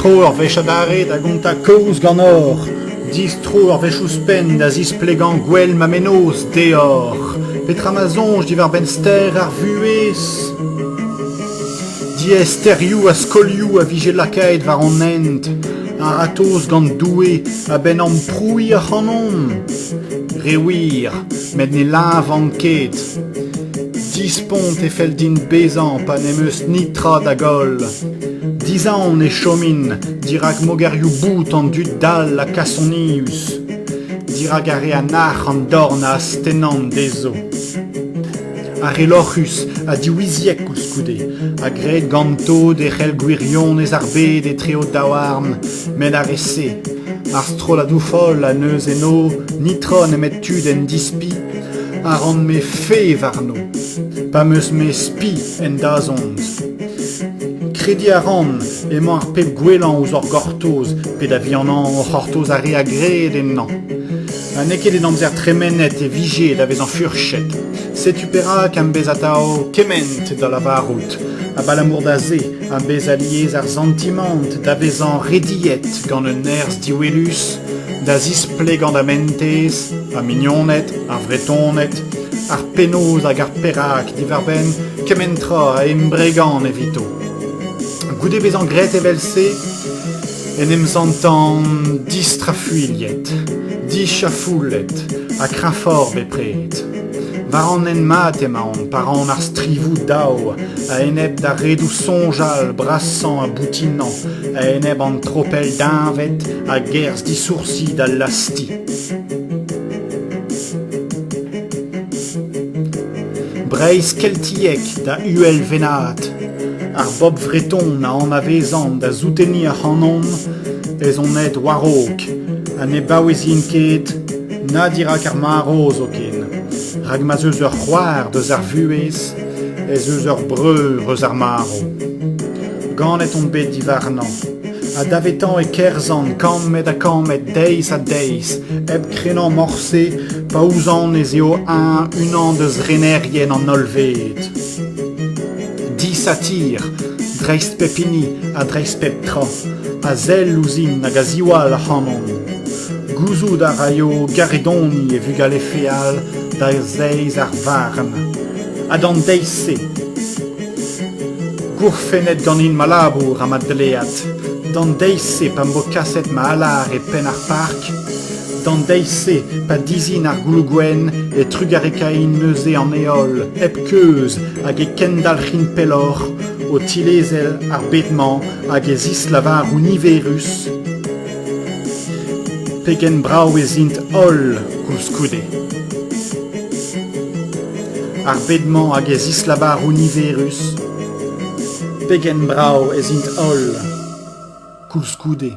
Distro ur wech adarre da gontañ kaoz ganeoch. Distro ur wech ouzhpenn da zisplegañ gwell ma mennozh deoc'h. Petra ma soñj diwar-benn ster ar vuhez ? Diaesterioù ha skolioù a vije lakaet war hon hent, a-ratozh gant Doue a-benn amprouiñ ac'hanomp. Re wir, met ne leñvan ket. Dispont e fell din bezañ pa n'em eus netra da goll. Dizaon e chomin dirak mogerioù bout an dud dall ha kasonius, dirak ar re a nac'h an dorn a astennan dezho. Ar re lorc'hus ha diouiziek koulskoude, ha graet ganto derc'hel gwirionez ar bed etre o daouarn, met ar re-se, ar strolladoù foll ha n'eus eno netra nemet tud en dispi, a ran-me fae warno, pa 'm eus-me spi en dazont. Krediñ a ran emañ ar pep gwellañ ouzh hor gortoz, pe da vihanañ o c'hortoz ar re a gred ennañ. Ha n'eo ket en amzer tremenet e vije da vezañ furchet. Setu perak am bez atav kement da lavarout, abalamour da se am bez alies ar santimant da vezañ rediet gant un nerzh diwelus da zisplegañ da mentez, ar mignoned, ar Vretoned, ar penaos hag ar perak diwar-benn kement tra a embregan evito. Goude bezañ graet evel-se en em santan distrafuilhet, dichafoulet ha kreñfoc'h bepred. War an hent mat emaon pa ran ar strivoù dav a-enep d'ar redoù soñjal brasañ ha boutinañ, a-enep an tropell deñved a gerzh disoursi d'al lazhti. Breizh keltiek da uhelvennad, ar bobl vreton a anavezan da souteniñ ac'hanon ez on aet war-raok ha ne baouezin ket na dirak ar marv zoken, rak ma'z eus ur c'hoar deus ar vuhez ez eus ur breur eus ar marv. Ganet on bet diwarnañ ha davetañ e kerzhan kammed ha kammed deiz ha deiz hep krenañ morse pa ouzon ez eo eñ unan deus renerien an hollved. Disatir, dreist pep hini ha dreist pep tra, a sell ouzhin hag a ziwall ac'hanon. Gouzout a raio garedoniñ e vugale feal da zeiz ar varn. Ha d'an deiz-se, gourfennet ganin ma labour ha ma dlead, d'an deiz-se pa 'm bo kaset ma alar e penn ar park, d'an deiz-se pa dizhin ar gouloù gwenn e trugarekain neuze an heol hep keuz hag e kendalc'hin pelloc'h o tilezel ar bed-mañ hag e zislavaroù niverus. Pegen brav ez int holl koulskoude. Ar bed-mañ hag e zislavaroù niverus. Pegen brav ez int holl koulskoude.